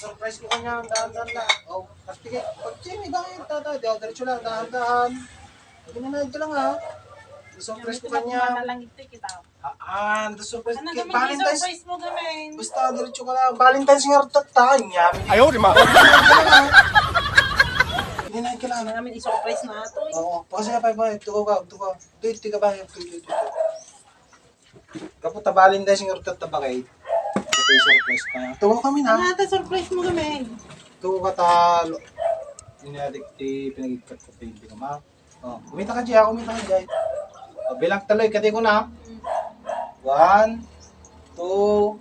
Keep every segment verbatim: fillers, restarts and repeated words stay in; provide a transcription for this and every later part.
Surprise ko kanya, dahan-dahan lang. Oh, plastic. Pag Jimmy, bakit, tata? Di ako diretso lang, dahan-dahan. Hindi na lang, ha? Surprise ko kanya. Ano lang ito, kita. Ah, ah, surprise. Ano kay naman Valentine's. Surprise mo kami? Basta, diretso ka lang. Valentine's nga rin, tata. Ayaw, di ma. Hindi na kailangan. Ano namin, i-surprise na ito, eh. Oo, pagkasi ka pa, pa, tuko ka, tuko. Tuy, tuy ka ba? Tuy, tuy, tuy, tuy. Kapu ta Valentine's nga rin, tata, bagay. Ito yung surprise pa. Tuko kami na. Ano ata surprise mo kami? Tuko ka ta, lo-, inadik ti pinagigkat ko, pinagigkat ko, ma. Oh, kumita ka, Jay, ah, kumita ka, Jay. Oh, bilang tuloy, kati ko na. One, two,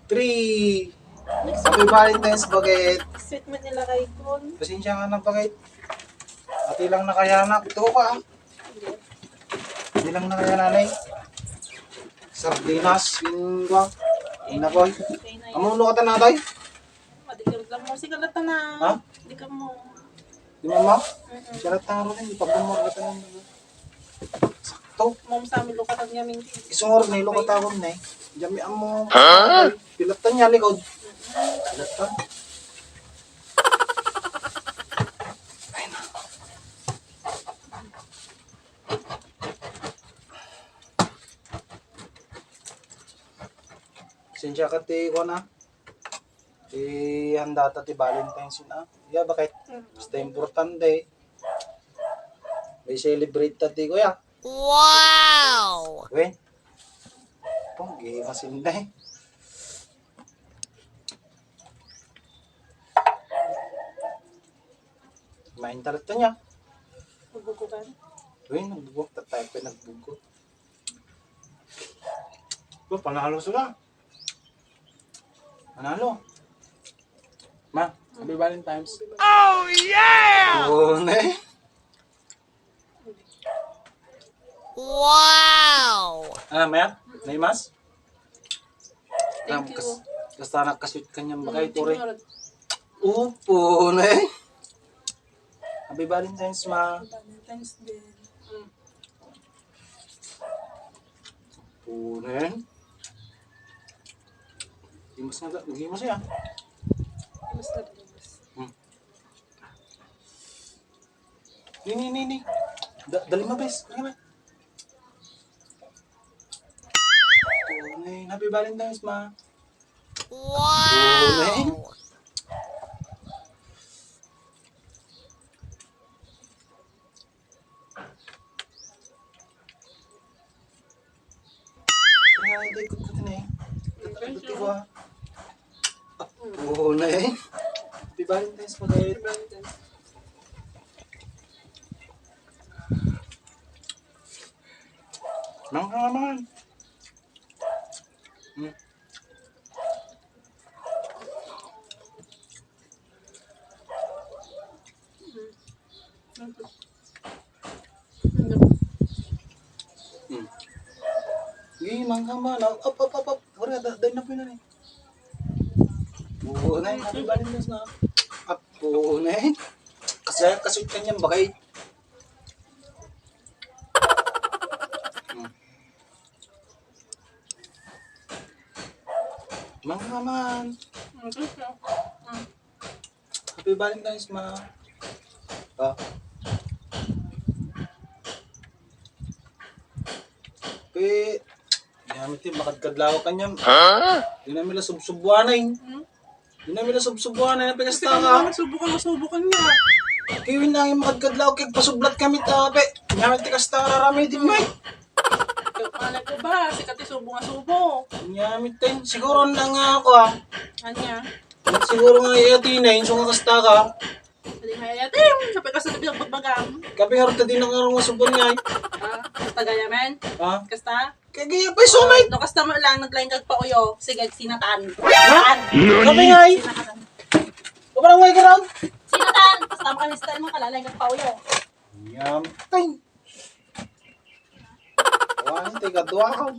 three. Happy Valentine's, Bagay. Sweet mo nila kay Kun. Pasensya ka na, Bagay. Ati lang na kaya, anak. Ito ka, ah. Hindi lang na kaya, nanay. Sardinas, yung ba? Yung nakoy. Okay na yun. Amuno ka ta, natay? Madigal lang mo. Sige, lata na. Ha? Di ka mo. Di mo, ma? Mm-mm. Siya lang taro na, ipagmamura ka na. Sakto. Mom, sa amin, lukatan niya, Minty. Isungor na, ilukatan ko na eh. Jami amo. Ha? Pilatan niya, likod. Pilatan. Ay, na. Sensya ka ti, kuwan, ah. Ti handa ta ti Valentine's na. Ya, bakit? Mm. Basta importante. May celebrate ta ti, kuya. Wow! Wen? Punggi, masinday. Main talat niya. Nagbubugan. Uy, nagbubugan. Tatay pa nagbubugan. Ba, panalo sila. Manalo. Ma, happy Valentine's. Oh, yeah! Oo, ne? Wow! Ano, Maya? Naimas? Thank you. Kas-, kasta nakasweet kanyang bagay, mm, tore. Thank you, Lord. Upo, ne? Happy Valentine's, ma. Happy Valentine's din. Mm. Punen. Di mas nga, di mas ya. Di mas nga, di mas. Hmm. Ni, ni, ni, ni. Da-, dali mo, bes. Dali mo. Punen. Happy Valentine's, ma. Wow! Punen. Kaya hindi ko kutin eh. Ito ko. Oo na eh. Happy Valentine's, Pagayit. Nang ka naman. Hmm. Hmm. Sige, mangkang ba? Up, up, up, up. Wala, da-, dahil na po yun, eh. Oo, na yun. Happy Valentine's na. Up, oo, na yun. Kasi, kasi kanyang bagay. Hmm. Mangkang man. Ang gusto. Hmm. Happy Valentine's, ma. Ah. Pe, kami ti makadkadlaw kanyam. Ha? Di namin la subsubuan ay. Hmm? Di namin la subsubuan ay, napikasta ka. Subok ka, subok ka niya. Kiwin na yung makadkadlaw, kay pasublat kami ta, pe. Di namin ti kasta, rarami, di may. Malay ko ba, sikat ti subo nga subo. Di namin, ten, siguro na nga ako, ah. Anya? Siguro nga iya, tinay, so nga kasta ka. Hindi nga iya, ten, sa pagkasta na pinagbagbagan. Kapi nga rin, di na nga rin nga subo niya, eh. Ah, sa tagaya, man? Ah? Kasta? Kagaya pa, iso, mate. No, kasta mo lang, naglaing kag pauyo. Sige, sinatan. Ha? Sinatan. Nani? Kami nga, eh. Sinatan. Kaparang way ka ron? Sinatan. Kasta mo kami style mo, kalalaing kag pauyo. Yam. Tay. Wala, tay, kaduahan.